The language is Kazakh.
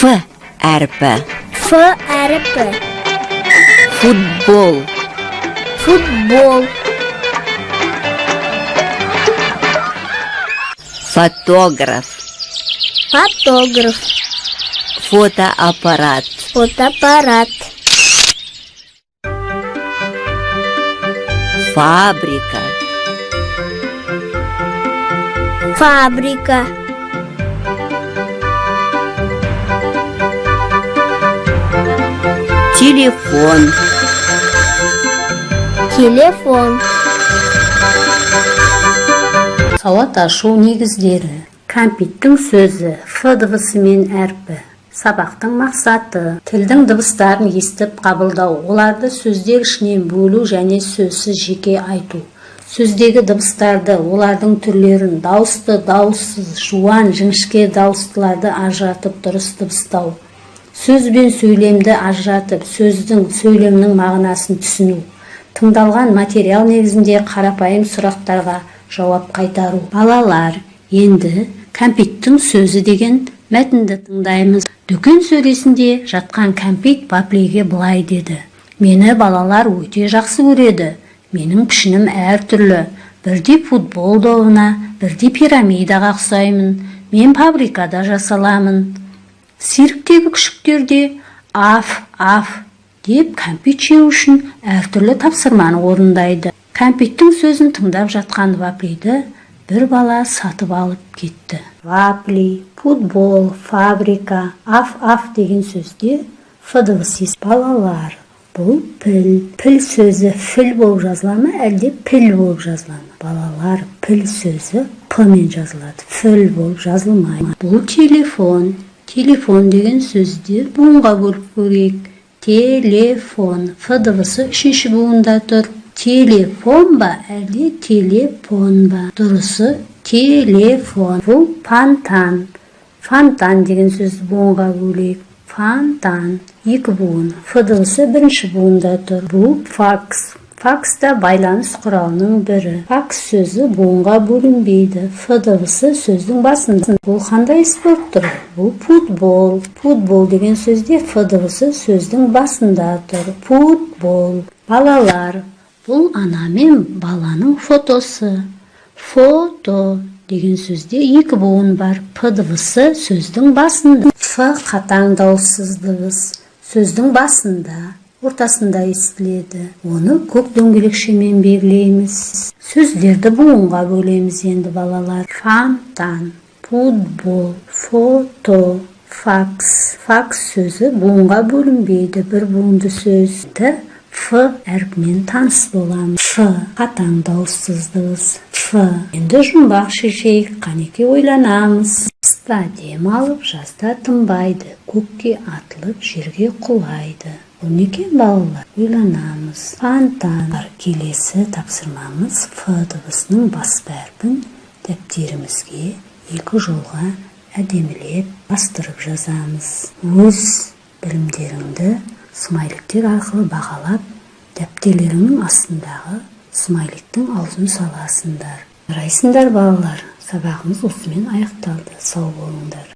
Ф әрпі. Ф әрпі. Футбол. Футбол. Фотограф. Фотограф. Фотоаппарат. Фотоаппарат. Фабрика. Фабрика. Телефон. Телефон. Сауат ашу негіздері. Кәмпиттің сөзі ф дыбысымен әрпі. Сабақтың мақсаты: тілдің дыбыстарын естіп қабылдау, оларды сөздер ішінен бөлу және сөзсіз жеке айту. Сөздегі дыбыстарды, олардың түрлерін, дауысты, дауыссыз, жуан, жіңішке дауыстыларды ажыратып дұрыс дыбыстау. Сөз бен сөйлемді ажыратып, сөздің, сөйлемнің мағынасын түсіну. Тыңдалған материал негізінде қарапайым сұрақтарға жауап қайтару. Балалар, енді кәмпиттің сөзі деген мәтінді тыңдаймыз. Дүкен сөресінде жатқан кәмпит Ваплиге былай деді: «Мені балалар өте жақсы көреді. Менің пішінім әртүрлі. Бірде футбол добына, бірде пирамидаға ұқсаймын. Мен фабрикада жасаламын». Цирктегі күшіктер де «аф, аф» деп кәмпит жеу үшін әртүрлі тапсырманы орындайды. Кәмпиттің сөзін тыңдап жатқан Ваплиді бір бала сатып алып кетті. Вапли, футбол, фабрика, аф, аф деген сөзде ф дыбысы. Балалар, бұл піл. Піл сөзі філ болып жазыла ма, әлде піл болып жазыла ма? Балалар, піл сөзі п мен жазылады, філ болып жазылмайды. Бұл телефон. Телефон деген сөзді буынға бөліп көрейік. Телефон. Ф дыбысы үшінші буында тұр. Телефон ба, әлде телепон ба? Дұрысы телефон. Бұл фонтан. Фонтан деген сөзді буынға бөлейік. Фонтан. Екі буын. Ф дыбысы бірінші буында тұр. Бұл факс. Факс та байланыс құралының бірі. Факс сөзі буынға бөлінбейді. Ф дыбысы сөздің басында. Бұл қандай спорт түрі? Бұл футбол. Футбол деген сөзде ф дыбысы сөздің басында тұр. Футбол. Балалар, бұл ана мен баланың фотосы. Фото деген сөзде екі буын бар. П дыбысы сөздің басында. Ф қатаң дауыссыз дыбыс. Сөздің басында, ортасында естіледі. Оны көк дөңгелекшемен белгілейміз. Сөздерді буынға бөлеміз енді, балалар. Фонтан, футбол, фото, факс. Факс сөзі буынға бөлінбейді, бір буынды сөз. Ф әрпімен таныс боламыз. Ф қатаң дауыссыз дыбыс. Ф. Енді жұмбақ шешейік, қанеки, ойланамыз. Қыста дем алып, жазда тынбайды, көкке атылып, жерге құлайды. Бұл не екен, балалар? Ойланамыз. Фонтан. Келесі тапсырмамыз: ф дыбысының баспа әрпін дәптерімізге екі жолға әдемілеп бастырып жазамыз. Өз білімдеріңді смайликтер арқылы бағалап, дәптерлеріңнің астындағы смайликтің аузын саласыңдар. Жарайсыңдар, балалар. Сабағымыз осымен аяқталды. Сау болыңдар.